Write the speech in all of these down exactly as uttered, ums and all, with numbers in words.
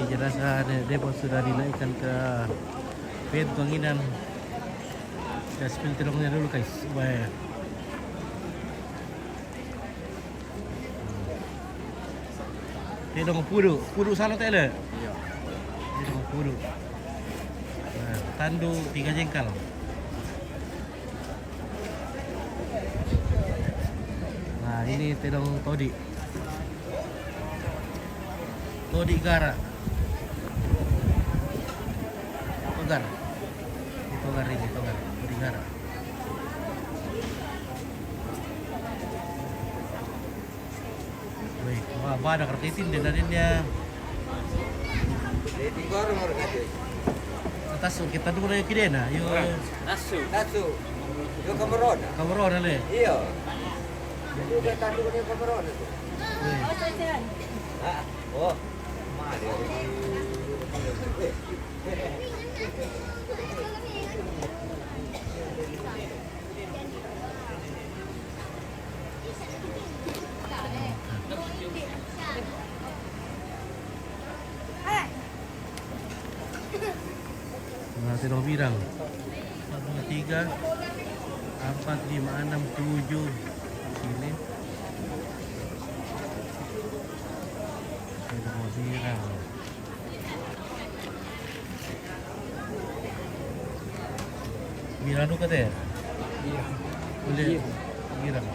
Jenazah Nenek Depot sudah dinaikkan ke pintu anginan. Kita spill telongnya dulu, guys. Wah. Tedong pudu, pudu sana tele. Iya. Tedong pudu. Nah, tandu tiga jengkal. Nah, ini tedong todi. Todi gara. Togar. Ini togar ini, togar. Todi gara. Weh, wah, ba ada kartitin dia dari dia. Tasu kita dulu ya kide na. Yo. Tasu. Tasu. Yo kamarona. Kamarona le. Iya. Itu udah tadi punya kamarona tuh. Weh. Ah, oh. Mana dia? Nah, tedong birang. Empat, dua, tiga, empat, lima, enam, tujuh. Sini. Tedong birang. Mirano ka te? Iya. Boleh. Iya. Mirano.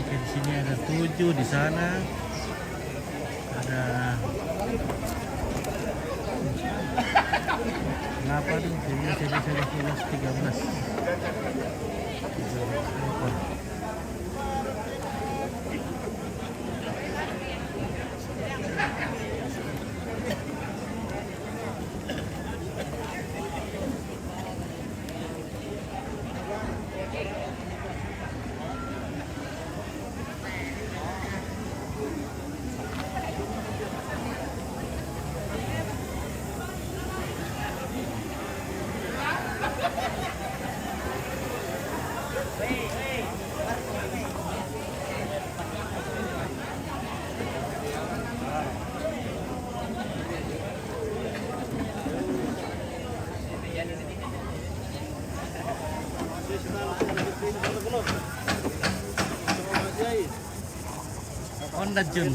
Oke, di sini ada tujuh, di sana ada delapan, sembilan, sebelas, sebelas, sebelas, tiga belas. Tiga belas, delapan. Onda Jun.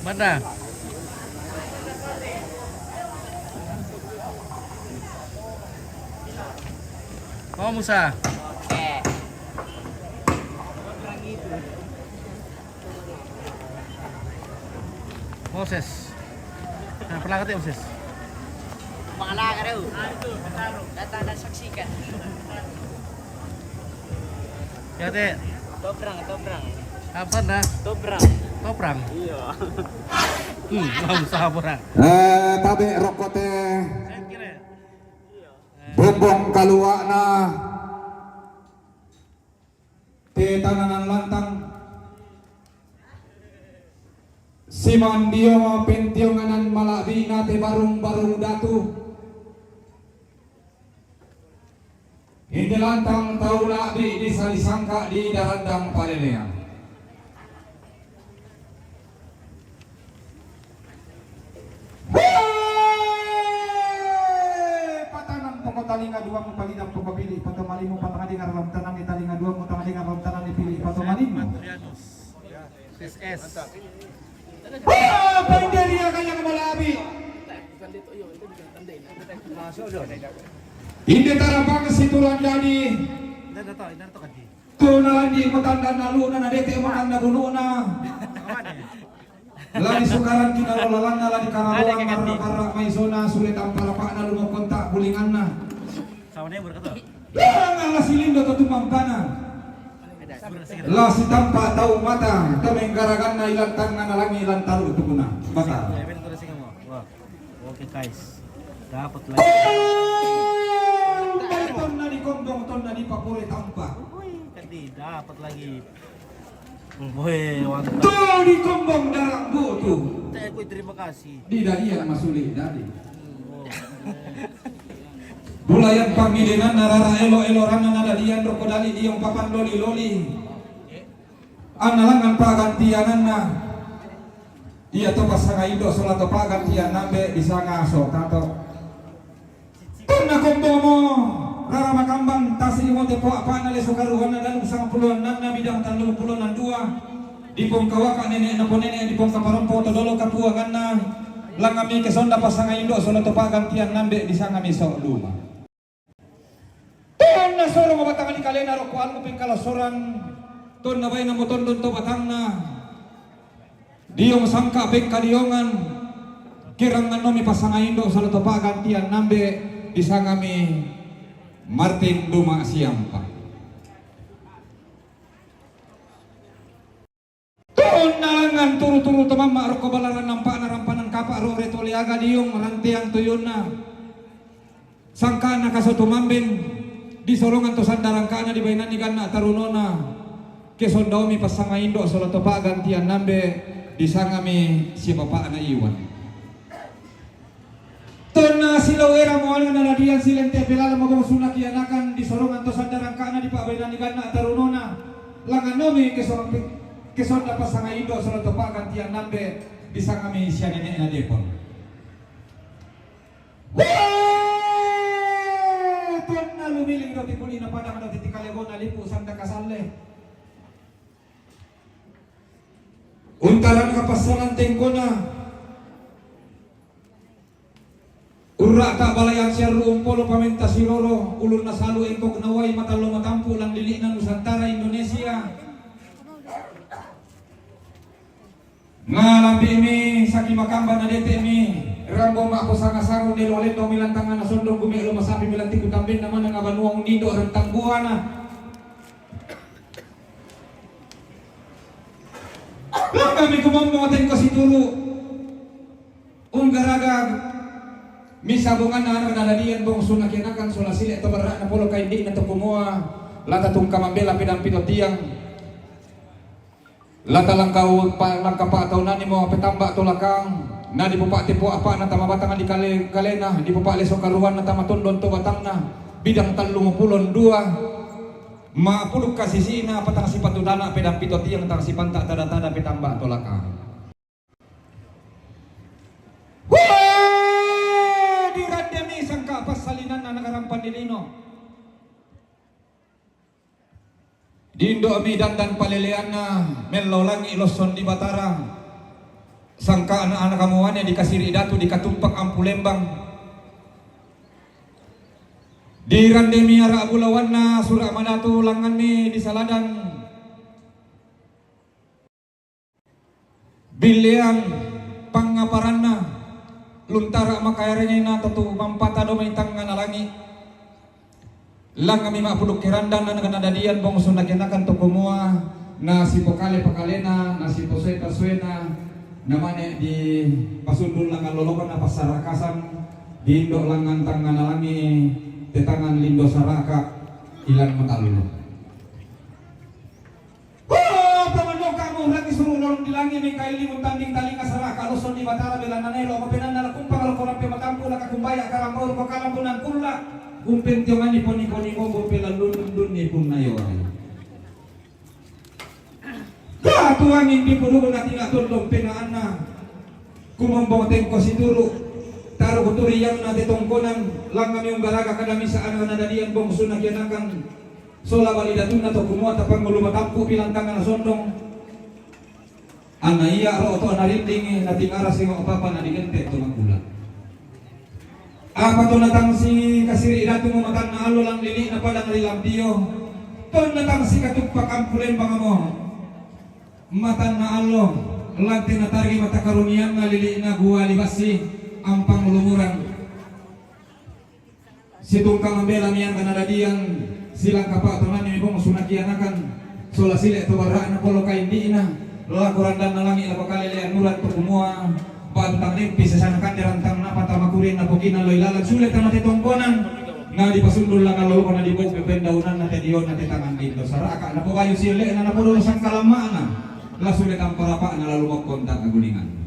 Mana? Oh, Musa. Moses. Nah, pernah kata Moses? Pangalaga daw. Datang dan saksikan. Ya, te. Tobrang, tobrang. Apa dah? Tobrang. Tobrang. Iya. Hmm, mau usaha apa dah? Eh, tabe rokok te. Saya kira. Bumbong kaluakna te tananan lantang. Simandio pentionganan mala'bi'na te barung-barung datu. Inde lantang tau la'bi' disali sangka' di darandang palelean. Hei! Patanang poko talinga duamu, palidang poko pili' patomalimmu, patanga dengar lam tananni talinga duamu, tanga dengar lam tananni pili' patomalimmu. Sis es. Hei! Pandaria kayang malabi. Inde tarapang situlan dadi. Inde dato, inde dato kadi. Tuna landi matanda nalu'na, nadete matanda bunu'na. La disukaran kinalolalanna, la dikararoan marra-marra maisona, sule tampa rapa'na lumokonta bulinganna. Sama nih berkata. Danga la silindo to tumampana. La sitampa tau mata, to menggaraganna ilang tangnga nalangi lantaru tukuna. Bata. Oke, guys. Dapat lagi. Papore tampa. Uy, kan di dapat lagi. Uy, mantap. Tuh di kombong darah butuh. Saya kui terima kasih. Di dalian masuli dadi. Hmm, oh. Bulayan pangilinan narara elo-elo rana nadadian roko dali diong papan loli-loli. Analangan pagantiananna. Iya to pasanga indo sola to pagantian nambe disanga so tato. Tonna kombomo rara makambang tasi imote po apana leso karuanna dalu sangpulo annanna bidang tallung pulo annang dua. Dipongkawaka nene napo nene dipongkaparompo to dolo kapuanganna. Langami kesonda pasanga indo sola to pagantian nambe disangami so luma. Tonna soro mabatanga di kalena roko almu pengkalasoran. Tonna baina motondon to batangna. Diong sangka pengkaliongan. Kerangan nomi pasanga indo sola to pagantian nambe disangami Martin Duma Siampa. Tonna langan turu-turu to mamma roko balaran nampana rampanan kapa rore to leaga diong ranteang tuyonna. Sangkana kaso to mambeng disorongan to sanda rangkana dibainanni ganna tarunona. Kesondaomi pasanga indo sola to pagantian nambe disangami si bapakna Iwan. Tonna silau era moalena nadian silente pelala mabong suna kianakan disorongan to sanda rangkana dipabainanni ganna tarunona. Langan nomi kesonda pasanga indo sola to pagantian nambe disangami sia nenekna Depon. Wee! Tonna lumiling roti kulina padang roti tikalebona lipu sanda kasalle. Untaran kapassalan tengkona. Urra'ta balayan siarru umpolo pamenta siroro ulunna salu engkok nawai matallo matampu lan lili'na Nusantara Indonesia. Ngalambi'mi saki makamba nadete'mi rambo ma'po sanga-sangu nelo lendo milan tangngana sondong gume'lo masapi milan tiku tambenna manang abanua unnindo rentang buana. Langkami kumammo tengko situru. Unggaraga misa bonganna anak nadadian bong sunna kianakan sola sile to berra'na polo kaindi'na to kumua lata tungka mambela pedang pito tiang. Lata langkau pa, langka pa'taunanni mo petamba to lakang. Na dipopa'te po apa'na tama batanga di kale, kalena, dipopa'leso karuanna tama tondon to batangna. Bidang tallung pulon dua. Ma'pulung kasisi'na apa tang sipatu dana pedang pito tiang tang sipanta tada-tada petamba to lakang. Wee! Dirandemi sangka passalinanna nagarampan di lino. Dindo'mi dandan paleleanna mellau langi' lossong di Batara. Sangka'na ana' kamuane dikasiri' datu dikatumpak ampu lembang. Dirandemi ara' bulawanna sura' madatu langnganni disaladan. Billeang pangngaparanna, luntara' makaerengena tatu mampata domai tangngana langi'. Langngami ma'pudukki randanna nadadian bongsu nakenakan to kumua, nasipokale-pakalena, nasiposoe-pasoena, namane dipasundul langngan lolokonna passarakasan, diindo' langngan tangngana langi', tetangan lindo saraka', ilan matallu. Wah, pamanno kamu ragi suru' lolong di langi' mengkaili muntanding talinga saraka' lossong di Batara belanna nelo mapenanna lakumpang loko rampe matampu laka kumbaya karambau loko kalambunan kulla'. Umpentionganni poni-poni mobo pelallun dunni punnayoai. Katuangin di pudukna tina tondong pena'anna. Kumombong tengko situru'. Taru kuturi yanna te tongkonan. Langngami unggaraga kada misa ana' nadadian bongsu nakianakan. Sola bali datunna to kumua tapangngulu matampu' bilang tangngana sondong. Anna ia ro'to narindingi natingara singo' papa nadigente' to makkula. Apa to natangsi kasiri' datu mo matanna allo lang lili'na padang ri Lampio. To natangsi katuppak ampu lembang mo matanna allo lante natargi mata karunianna lili'na guali bassi ampang lumurang. Situngka mambela miangka nadadian, silangka pa'tonganni mibongsu nakianakan, sola sile to barra'na polo kaindi'na, lako randanna langi' lako kalelean nuran to kumua, ba'tu tang lempi sesana kande rantang napa tama kurin napokina loi lalan sule tama te tongkonan. Na dipasundul langan lolokna, dipoupe pendaunanna te dionna te tangan dindo. Sara'ka napobayu sielle'na, napodolo sangkalamma'na, la sule tampa rapa'na, la lumokkon ta'gulinganna.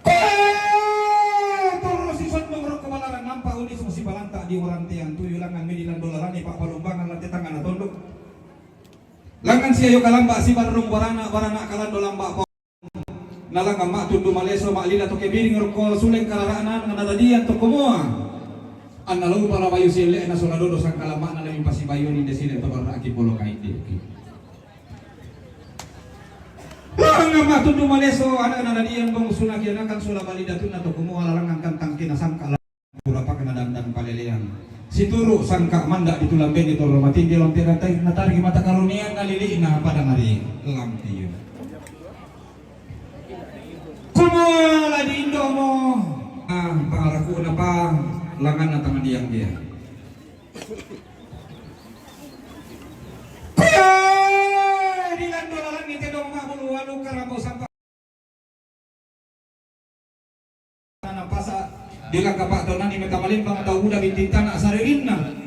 Koe torro sisondong rokko balaran, nampa unisung sipalanta' dio ranteang tuyu langngan medi lando lalani pa'palumbangan lan te tangngana tondok. Langngan siayo kalamba' sibarrung barana', barana' kalando lamba' pao. Na langngan ma'tundu maleso ma'lila to kebiring rokko suleng kalara'na, na nadadian tokko mua. Anna loupa la bayu sielle'na sola dodo sangkalamma'na, lemi pasibayuni inde sile to barra'ki polo kainde'ki. Langngan ma'tundu maleso ana' na nadadian bongsu nakianakan sola bali datunna tokko mua, la langngan kantangki nasangka la purapakna dandang paleleang. Situru' sangka manda' ditulambeni torro matinggi lonte natai-, natariki mata karunianna lili'na padang ari lampio. Kumua la diindo'mo, ah, pangaraku'na pa langnganna tang diang dia. Kue dilando lalangngi tedong ma'bulu walu karambau sampa. Napasa' dilangka pa'tonani meta malembang tau muda binti tana saririnna.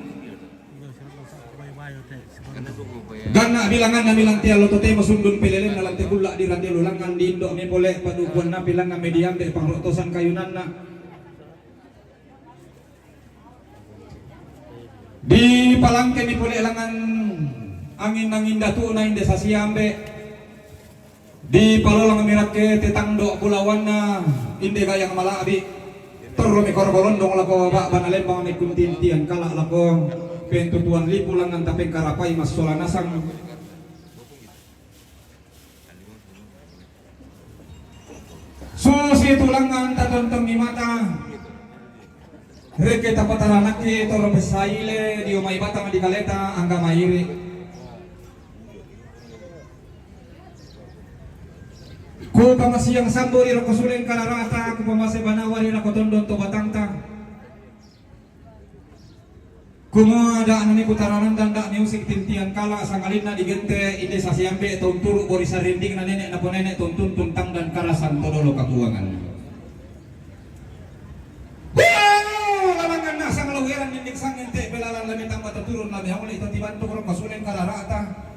Ganna' bilanganna milang te allo totemo sundun pelelenna lan te kulla' dirande lulangngan diindo'mi pole padukuanna bilangngan mediambe pangro'tosan kayunanna. Dipalangkemi pole langngan angin-angin datu'na inde sasiambe. Dipalolangmi rakke te tando bulawanna inde gayang mala'bi'. Torromi koroko londong lako ba'bana lembang mekkuntintian kala' lako pentutuan lipu langngan tapengkarapai massola nasang. Susi tu langngan tatontongi mata. Rekke tapataranakki toro pessaile dio mai batang dikaleta angga mairi. Kupamasiang sambo ri rokko suleng kalara'ta, kupamase banawa ri rokko tondon to batangta. Kumua da'nani kutaranandang, da' miusik tintian kala', sangalinna digente inde sasiambe to unturu' bori sarindingna nene' naponene' to untuntun tang dan karasan to dolo katuangan. Wah! Lalangngan nasang la ueran dinding sangngin te belalan la mitamba to turun la mihauli to tibantuk rokko suleng kalara'ta.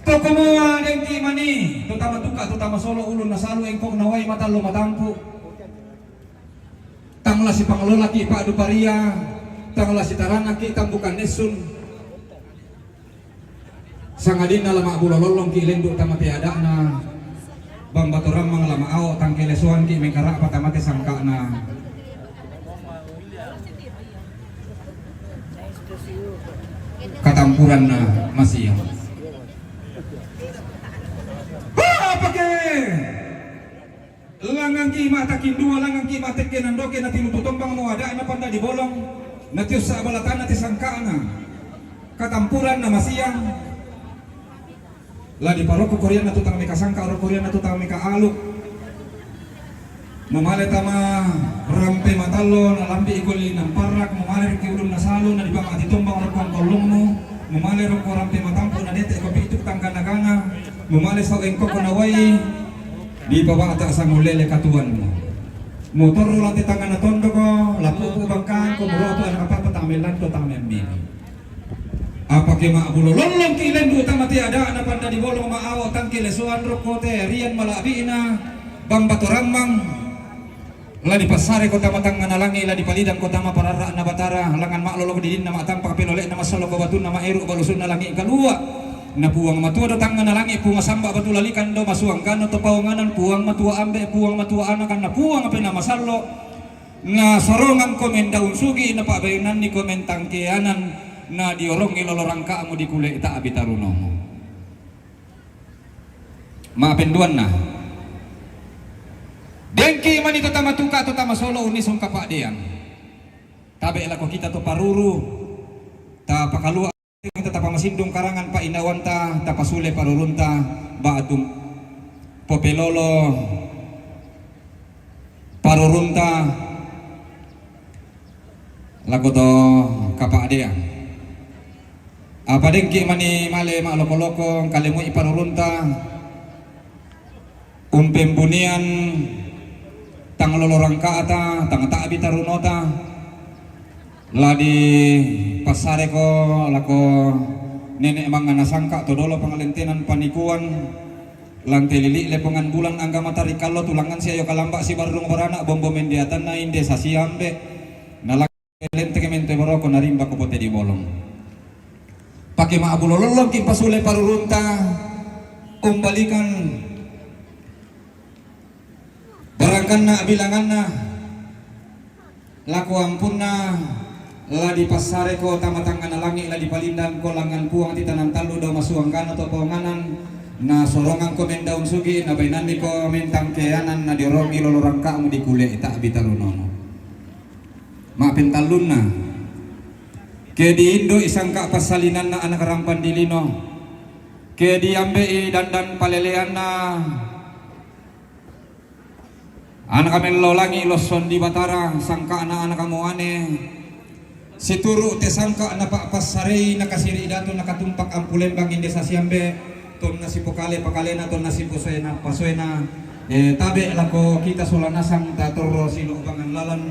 To kumua dengki mani to tama tuka' to tama solo ulunna salu engkokna wai matallo matampu'. Tang la sipanglolaki pa'du paria, tang la sitaranaki tambukan nessun. Sangadinna la ma'bulo lollongki lendu' tama te ada'na, Bang Batorammang la ma'ao tang kelesoanki mengkara'pa tama te sangka'na. Katampuranna masiang. Wah, apake? Langngangki mata kindua, langngangki mata kenandoke, natinutu tombang mo ada'na panda dibolong, natiossa balatanna te sangka'na, katampuranna masiang. La diparokko korianna tu tang mekasangka, ro korianna tu tang mekaaluk. Mumale tama rampe matallo, nalambi iko lilinang parrak, mumale riki ulunna salu, nadipamati tombang rokko angkollongmu, mumale rokko rampe matampu, nadete ko pitu tangkana-kana, mumale sau engkoko nawai. Dipabata sangullele katuanmu. Mutorru lante tangngana tondoko, lappu'pu bangkangko, murotu anak apa-apa tang mellanto tang memmini. Apake ma'bulo lollongki lendu' tama te ada'na panda dibolong ma'ao tangke lesoan rokko te rian mala'bi'na Bang Batorammang. La dipassareko tama tangngana langi', la dipalidangko tama pararra'na Batara, langngan ma'loloko didinna ma'tampa pelole'na massoloko batunna maeru' balusunna langi' kalua'. Na Puang Matua do tangngana langi', Puang samba batu lalikan do masuang gano to paonganan, Puang Matua ambe', Puang Matua anakan, na Puang Penaa Masallo', na sorongangko mendaun sugi', na pa'bainanniko mentangkeanan, na diorongi lolo rangka'mu dikule' ta'bi tarunomu. Ma'penduanna. Dengki mani to tama tuka' to tama solo unnisung kapa'deang. Tabe' lako kita to paruru, tapakalua' kita tapamasindung karangan pa'inawanta, tapasule parurunta, ba'tu popelolo parurunta lako to kapa'deang. Apa dengki mani male ma'loko-loko, kalemui parurunta, umpembunian tang lolo rangka'ta, tang ta'bi tarunota, La dipassareko lako nene' mangnga nasangka to dolo pangalentenan panikuan, lante lili' lepongan bulan angga matari kallo tulangngan siayo kalamba sibarrung barana bombo mendiatanna inde sasiambe, nalante mento boroko narimbako pote di bolong. Pake ma'bulo lollongki pasule parurunta, umbalikan barangkanna bilanganna, lako ampunna la dipassareko tama tangngana langi' la dipalindangko langngan Puang titanan tallu dao masuanggana to paonganan, nasorongangko mendaun sugi nabainanniko mentang keanan nadiorongi lolo rangka'mu dikule' ta'bi tarunono. Ma'pentallunna, ke diindo'i sangka' passalinanna anak rampang dilino, ke diambe'i dandan paleleanna anaka mello langi' lossong di Batara sangka'na anaka muane, situru' te sangka' napa'passarei nakasiri' datu nakatumpak ampu lembang inde sasiambe, tonna sipokale pakalena, tonna siposoena pasoena, e, tabe' lako kita sola nasang tatorro silo'bangan lalan,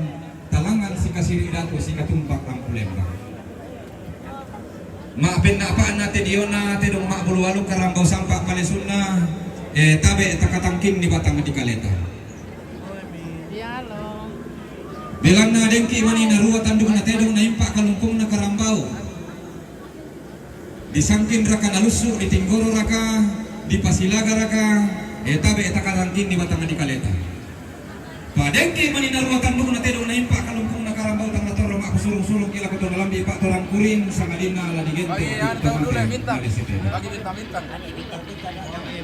talangngan sikasiri' datu sikatumpak ampu lembang. Ma'penna'pa'na te diona tedong ma'bulu walu karambau sampa' palesunna, e, tabe' takatangkinni batang di kaleta. Belanna dengki mani narua tanduk na tedong naimpa' kalumpungna karambau. Disangkin raka nalussu, ditinggoro raka, dipasilaga raka, e, tabe' takatangkinni batang di kaleta. Padengki mani narua tandukna tedong naimpa' kalumpungna karambau tang natorro ma'pasurung-surungki lako to nalambi' pa'torang kuring sangadinna la digente'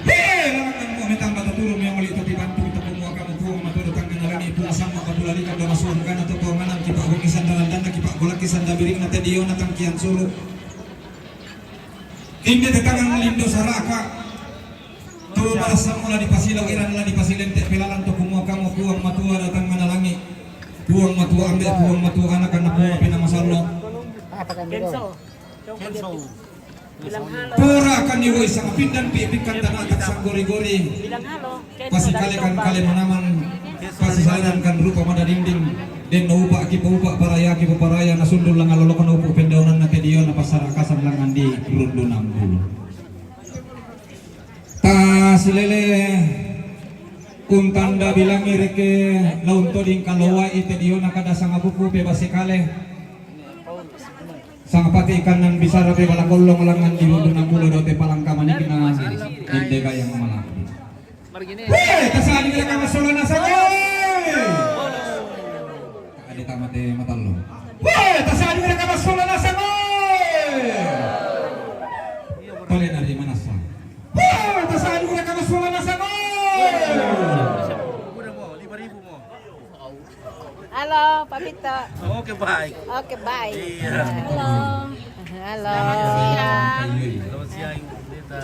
He, lalakkan mua metamba taturu meoli to tibantu kita kumua kamu Puang matua datang ke nalani Puang sama patulalikan dama suang kana to tonganan kipa' bongi sandalan dana kipa' golaki sanda biring na tedio na tangkian suru. Inde te tangan lindo saraka. Tu marassamu la dipasilau iran la dipasilente' pelalan to kumua kamu Puang matua datang mana langi'. Puang matua ambe', Puang matua anak, anak Puang pina masallo. Pura kan ni woi sama pindan pi pikan tanah tak sanggori-gori. Pasikalekan kale manaman, pasisalerankan rupa mada dinding. Den no upa' ki paupa' paraya ki paparaya na sundul langan lolokon upu' pendaunan na tedio na pasarakasan langan di rundunan bulu. Ta silele kuntanda bilangi reke laun toding kalowa'i tedio na kada sangabuku pe basikale. Sangapati ikannan bisara pe bala kollong langan di rundunan bulu do te palangka manikna inde gayang malambi. Weh, tasadi mereka masola nasang, weh. Ade tamate matallo. Weh, tasadi mereka masola nasang, weh. Pale nari manasa. Weh, tasadi mereka masola nasang, weh. Halo, Papito. Oke, baik. Oke, baik. Iya. Halo. Halo. Selamat siang. Selamat siang, Ibu Pendeta.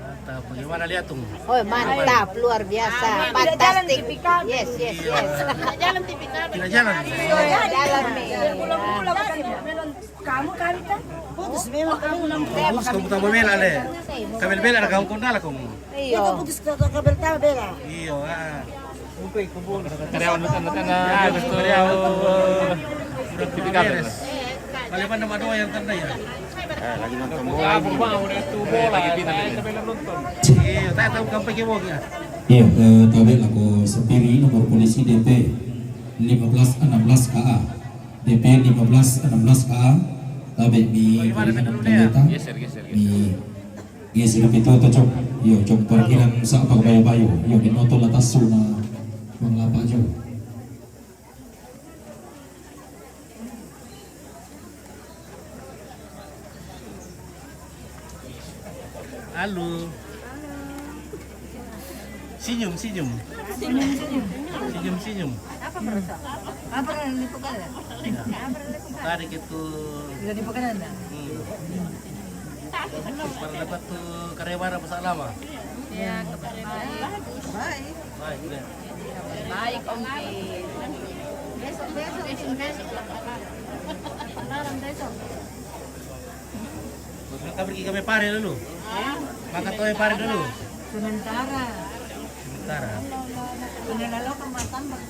Mantap. Bagaimana lihat tuh? Oh, mantap, luar biasa. Fantastik. Yes, yes, yes. Tidak jalan tipikal. Tidak jalan. Iya, jalan nih. Pulang-pulang kan. Kamu kali kan? Putus memang kamu. Putus kamu tambah bela le. Kabel bela ada kamu kondala kamu. Iyo. Putus kabel tambah bela. Iyo, ah. Karyawan bukan karyawan. Betul. Sudah beres. Balik mana nama doa yang tanda ya? Eh, lagi nonton bola. Iya, lagi final ini. Iya, tak tahu kampanye bola ya. Iya, eh, tabe' lako Sapiri nomor polisi D P lima belas enam belas K A. D P lima belas enam belas K A. Tabe' mi bagaimana pendeta? Geser, geser, geser. Mi geser itu to, Cok. Iyo, Cok, parkiran sa' pagbayo-bayo. Iyo, di noto latassu na manglapa jo. Halo. Senyum, senyum. Senyum, senyum. Senyum, senyum. Apa merasa? Apa yang dipegang? Tarik itu. Tidak dipegang, enggak? Hmm. Para dapat tu karya bara pasal lama. Ya, kabar baik. Baik. Baik, ya. Baik, Om Pi. Besok, besok. Besok, besok. Lebaran besok. Kita pergi ke Mepare dulu. Hah? Makan toy Pare dulu. Sementara. Sementara. Sementara lo ke Matambak.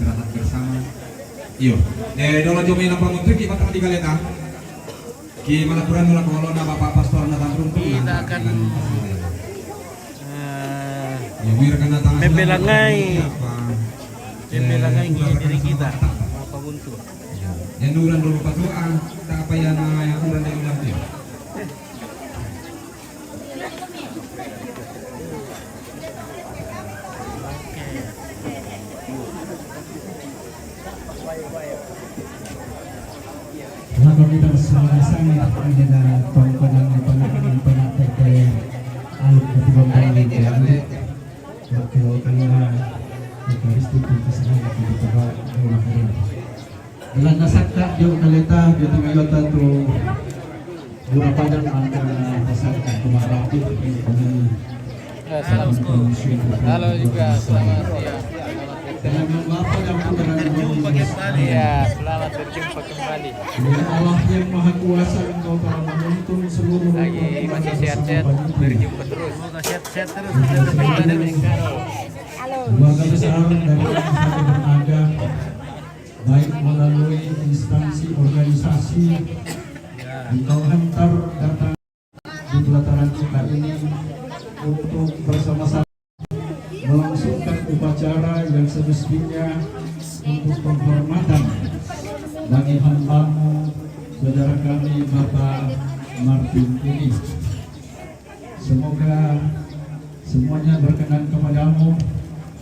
Rapat bersama. Iyo. Eh, dolo jo mi na pamuntun ki batang di galeta. Ki malapuran mula kolona Bapak Pastor Nathan Runtung. Kita akan eh, membelangai, membelangai diri kita, Bapak Buntu. Yang uran dulu patua, tak apa yang, yang uran dari ulang dia. Maka kita bersama-sama ini adalah tontonan di mana, di mana kita aluk ketua bangsa di Jambi. Waktu karena Ekaristi pun kesana kita coba rumah ini. Dalam nasak tak jauh kaleta, jauh tengah jauh tu. Guna Padang angka pasal kemarapi. Eh, selamat. Halo juga, selamat siang. Selamat siang. Berjumpa kembali. Iya, selamat berjumpa kembali. Ya Allah yang Maha Kuasa, Engkau telah menuntun seluruh lagi masih sehat-sehat, berjumpa terus. Semoga sehat-sehat terus. Halo. Keluarga besar dari Satu Bernaga, baik melalui instansi organisasi yang kau hantar datang di pelataran kita ini untuk bersama-sama melangsungkan upacara yang semestinya untuk penghormatan bagi hambamu, saudara kami Bapak Martin ini. Semoga semuanya berkenan kepadamu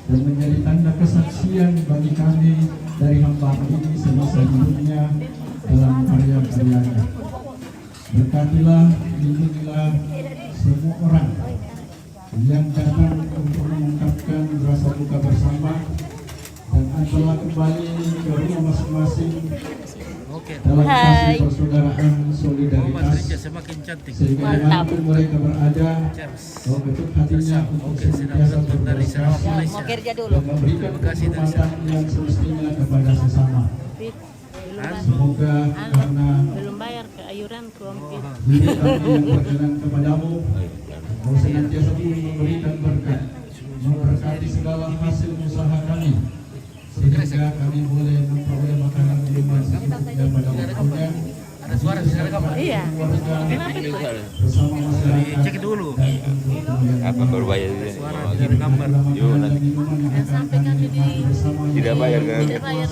dan menjadi tanda kesaksian bagi kami dari hamba ini semasa hidupnya dalam karya-karyanya. Berkatilah, lindungilah semua orang yang datang untuk mengungkapkan rasa duka bersama dan antarlah kembali ke rumah masing-masing dalam kasih persaudaraan, solidaritas, sehingga dimanapun mereka berada, oh, ketuk hatinya untuk senantiasa berbelas kasih dan memberikan penghormatan yang semestinya kepada sesama. Semoga karena belum bayar ke ayuran ku, Om Pi. Diri kami yang berkenan kepadamu, kau senantiasa pun memberikan berkat, memberkati segala hasil usaha kami, sehingga kami boleh memperoleh makanan minuman secukupnya pada waktunya. Ada suara, suara kamu? Iya. Keluarga bersama masyarakat. Cek dulu. Apa baru bayar ini? Suara tidak ada gambar. Yuk, nanti. Tidak bayar kan? Tidak bayar.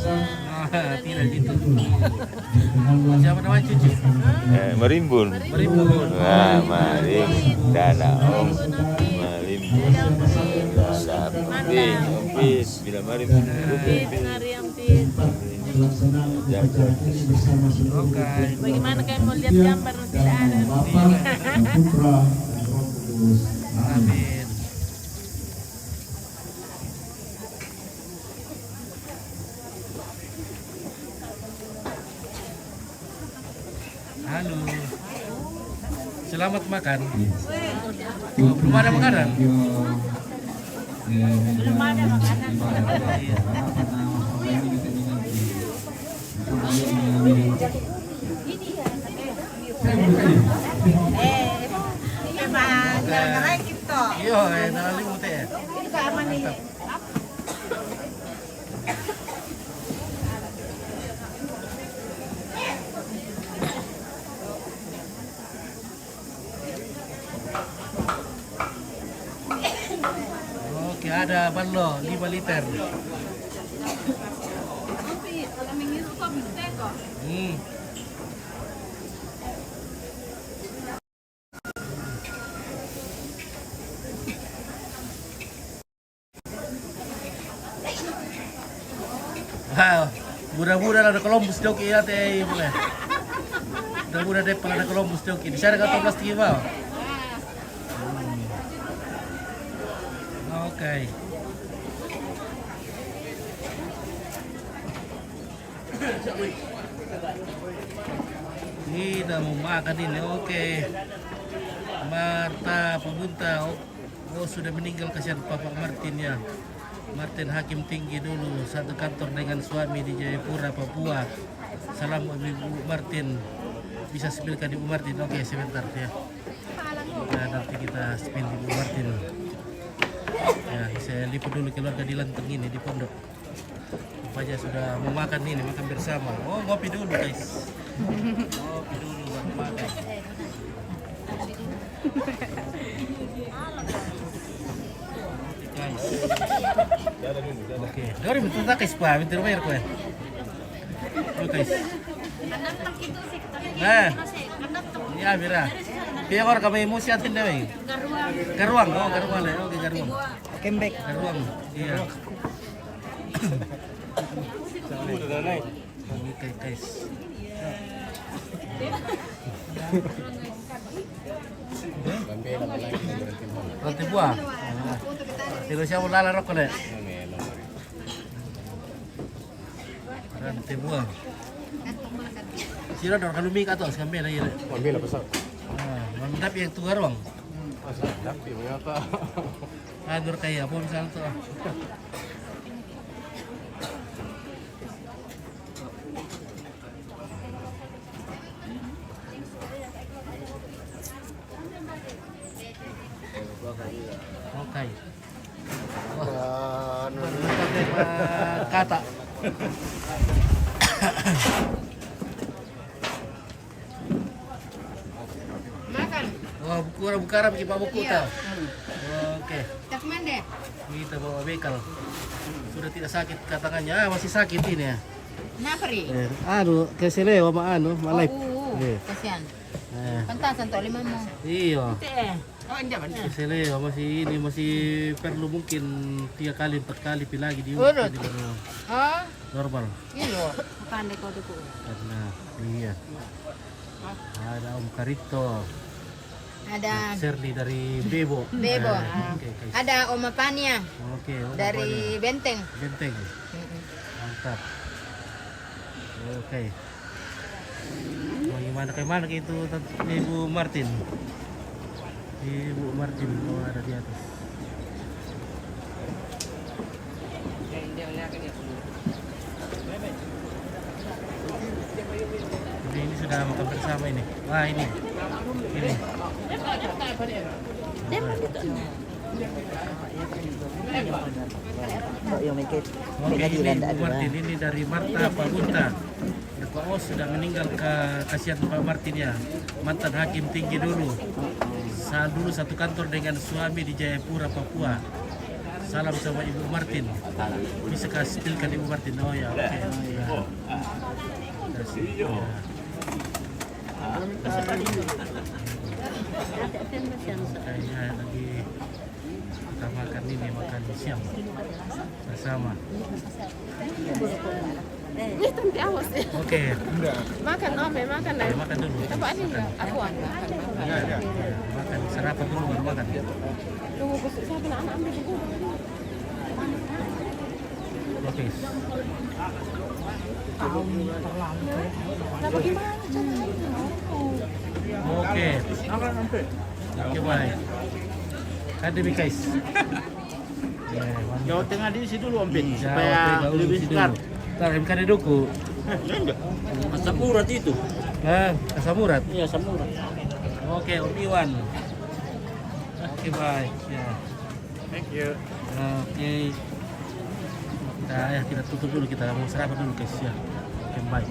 Ah, tidak gitu. Siapa namanya cucu? Eh, Marimbun. Marimbun. Wah, Marimbun. Dana, Om. Marimbun. Dana, Om. Bila Marimbun. Oke. Bagaimana kalian mau lihat gambar? Tidak ada. Putra dan Roh Kudus. Amin. Halo. Selamat makan. Belum ada makanan? Belum ada makanan. Eh, ini mah gara-gara kita. Iya, eh, dalam lima teh. Ini keamanan ini. Oke, ada ballo lima liter. Hmm. Ah, buda-buda ada Columbus joki ya teh, boleh. Buda-buda deh, ada Columbus joki. Di sana kantong plastik, Bang. Oke. Kita mau makan ini, oke. Marta Pabunta, oke. Oh, sudah meninggal, kasihan Bapak Martin ya. Martin Hakim Tinggi dulu, satu kantor dengan suami di Jayapura, Papua. Salam untuk Ibu Martin. Bisa spill ke Ibu Martin? Oke, sebentar ya. Nah, nanti kita spill Ibu Martin. Ya, saya liput dulu keluarga di Lanteng ini, di pondok. Aja sudah mau makan ini, makan bersama. Oh, ngopi dulu, guys. Ngopi dulu, baru makan. Guys. Oke, dari minta guys, Pak, minta bayar, Pak. Oke, guys. Nah. Ya, mira. Dia orang kami emosi atin deh. Garuang, oh, Garuang lah. Oke, Garuang. Kembek. Garuang. Iya. Ini kayak guys. Roti buah. Nah. Tidak siapa lala rokok le. Roti buah. Sira dor kalau mika tuh, sekambil lagi le. Ambil apa sah? Ah, mantap yang tua ruang. Masa tapi mengapa? Adur kayak apa misalnya tuh. Oke. Wah, mantap deh, Pak Kata. Makan. Wah, buku buka Arab kita buku. Iya. Tahu. Oke. Tak mande. Kita bawa bekal. Sudah tidak sakit katanya, ah, masih sakit ini ya. Kenapa, Ri? Eh, aduh, keselewa ma anu, ma live. Oh, uh, iya. Kasihan. Eh. Pantasan tuh lima mau. Iya. Teh. Oh, indah, indah. Keselewa masih ini, masih perlu mungkin tiga kali, empat kali pi lagi di urut. Ini baru normal. Iya. Bukan deh kau dukung. Karena, iya. Ada Om Karito. Ada Serli dari Bebo. Bebo. Ah, oke, oke. Ada Oma Pania. Oke, Oma dari Pania. Benteng. Benteng. Mm-mm. Mantap. Oke. Bagaimana, kayak mana itu, Ibu Martin? Ibu Martin, oh, ada di atas. Ini, ini sudah makan bersama ini. Wah, ini. Ini. Oke, ini Ibu Martin, ini dari Marta Pagunta. Pak Os sudah meninggal, kasihan Pak Martin ya. Mantan hakim tinggi dulu. Saya dulu satu kantor dengan suami di Jayapura, Papua. Salam sama Ibu Martin. Bisa kasih spillkan Ibu Martin. Oh ya, oke. Ya. Kasih, ya. Kayaknya lagi kita makan ini, makan siang bersama. Ini tante awas ya. Oke. Makan, Om, ya, makan, ya, makan dulu. Apa ini? Makan. Aku makan. Iya, iya. Makan, sarapan dulu baru makan. Tunggu, besok saya kena anak ambil dulu. Oke. Apa gimana caranya? Oke. Oke, baik. Kan demi guys. Ya, mantap. Jawa Tengah diisi dulu, Om Pit, supaya lebih segar. Ntar M K D Duku. Eh, enggak. Asam urat itu. Eh, asam urat. Iya, asam urat. Oke, Om Iwan. Oke, baik. Ya. Thank you. Oke. Kita, ya, kita tutup dulu, kita mau sarapan dulu, guys, ya. Oke, baik.